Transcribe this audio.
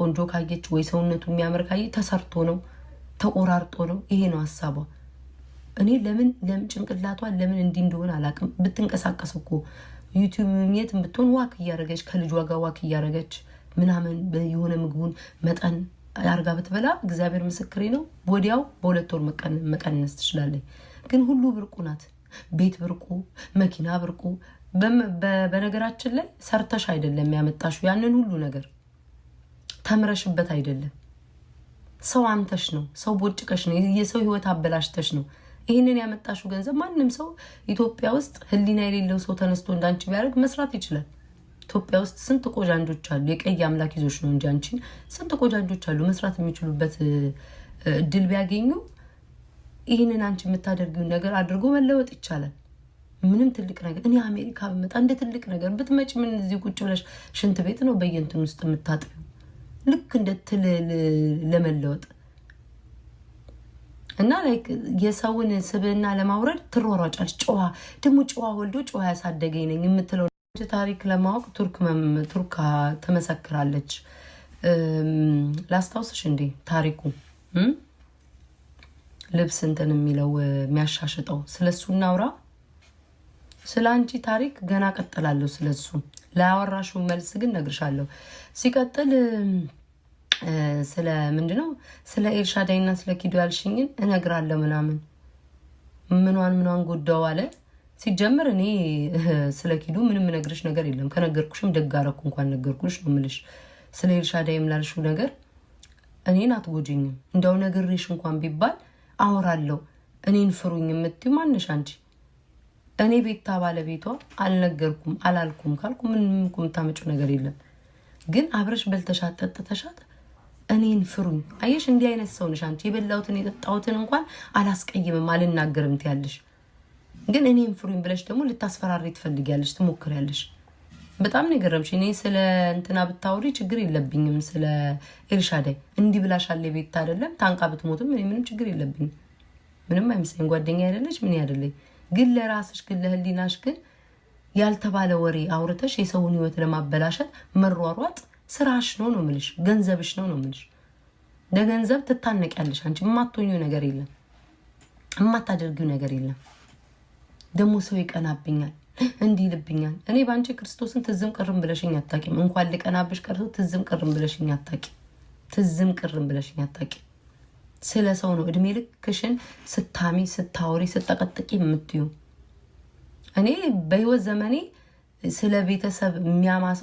ቆንጆ ካየች ወይ ሰውነቱ የሚያምር ካየች ተሰርቶ ነው፣ ተቆራርጦ ነው። ይሄ ነው ሀሳቧ። እኔ ለምን ለምን ጭንቅላቷ ለምን እንዲህ እንደሆነ አላውቅም። ብትንቀሳቀስ እኮ YouTube የት ብትሆን walk እያደረገች፣ ከልጇ ጋር walk እያደረገች ምናምን፣ የሆነ ምግቡን መጠን አርጋ ብትበላ እግዚአብሔር ምስክሬ ነው፣ ወዲያው በ2 ወር መቀነስ ትችላለች። ግን ሁሉ ብርቁ ናት። ቤት ብርቁ፣ መኪና ብርቁ። በነገራችን ላይ ሰርተሽ አይደለም ያመጣሽው ያንን ሁሉ ነገር፣ ተምረሽበት አይደለም። ሰው አምተሽ ነው፣ ሰው ቦጭቀሽ ነው፣ የሰው ህይወት አበላሽተሽ ነው ይህንን ያመጣሽው ገንዘብ። ማንም ሰው ኢትዮጵያ ውስጥ ህሊና የሌለው ሰው ተነስቶ እንዳንቺ ቢያደርግ መስራት ይችላል። ኢትዮጵያ ውስጥ ስንት ቆጃንጆች አሉ። የቀይ አምላክ ይዞች ነው እንጂ አንቺን ስንት ቆጃንጆች አሉ፣ መስራት የሚችሉበት እድል ቢያገኙ ይህንን አንቺ የምታደርጊውን ነገር አድርጎ መለወጥ ይቻላል። ምንም ትልቅ ነገር፣ እኔ አሜሪካ ብመጣ እንደ ትልቅ ነገር ብትመጪ ምን እዚህ ቁጭ ብለሽ ሽንት ቤት ነው በየንትን ውስጥ የምታጥቢው ልክ እንደ ትል ለመለወጥ እና like የሰውን ስብዕና ለማውረድ ትሯሯጫለች። ጨዋ ደግሞ ጨዋ ወልዶ ጨዋ ያሳደገኝ ነኝ የምትለው ታሪክ ለማወቅ ቱርክ ትመሰክራለች። ላስታውስሽ እንዴ ታሪኩ፣ ልብስ እንትን የሚለው የሚያሻሽጠው፣ ስለሱ እናውራ። ስለ አንቺ ታሪክ ገና ቀጥላለሁ። ስለሱ ላያወራሽው መልስ ግን ነግርሻለሁ። ሲቀጥል ስለ ምንድነው ስለ ኤልሻዳይና ስለ ኪዱ ያልሽኝን እነግራለሁ ምናምን፣ ምኗን ምኗን ጎዳው አለ። ሲጀምር እኔ ስለ ኪዱ ምንም እነግርሽ ነገር የለም። ከነገርኩሽም ደግ አደረኩ እንኳን ነገርኩሽ ነው የምልሽ። ስለ ኤልሻዳይም ላልሽው ነገር እኔን አትጎጂኝም። እንደው ነግሬሽ እንኳን ቢባል አወራለሁ። እኔን ፍሩኝ የምትይው ማነሽ አንቺ? እኔ ቤታ ባለቤቷ አልነገርኩም አላልኩም ካልኩ ምንም የምታመጪው ነገር የለም። ግን አብረሽ በልተሻት ጠጥተሻት እኔን ፍሩኝ። አየሽ፣ እንዲህ አይነት ሰው ነሽ አንቺ። የበላሁትን የጠጣሁትን እንኳን አላስቀይምም አልናገርም ትያለሽ። ግን እኔን ፍሩኝ ብለሽ ደግሞ ልታስፈራሪ ትፈልጊያለሽ፣ ትሞክሪያለሽ። በጣም ነው የገረምሽ። እኔ ስለ እንትና ብታወሪ ችግር የለብኝም። ስለ ኤልሻዳይ እንዲህ ብላሻለ ቤት አይደለም ታንቃ ብትሞትም እኔ ምንም ችግር የለብኝም። ምንም አይመስለኝ። ጓደኛ አይደለች ምን ያደለኝ። ግን ለራስሽ ግን ለህሊናሽ ግን ያልተባለ ወሬ አውርተሽ የሰውን ህይወት ለማበላሸት መሯሯጥ ስራሽ ነው ነው የምልሽ። ገንዘብሽ ነው ነው የምልሽ። ለገንዘብ ትታነቂያለሽ አንቺ። የማትሆኚው ነገር የለም፣ የማታደርጊው ነገር የለም። ደግሞ ሰው ይቀናብኛል፣ እንዲህ ይልብኛል። እኔ በአንቺ ክርስቶስን ትዝም ቅርም ብለሽኝ አታውቂም። እንኳን ልቀናብሽ ቀርቶ ትዝም ቅርም ብለሽኝ አታውቂም። ትዝም ቅርም ብለሽኝ አታውቂም። ስለ ሰው ነው እድሜ ልክሽን ስታሚ፣ ስታወሪ፣ ስጠቀጥቂ የምትዩ። እኔ በህይወት ዘመኔ ስለ ቤተሰብ የሚያማ ሰው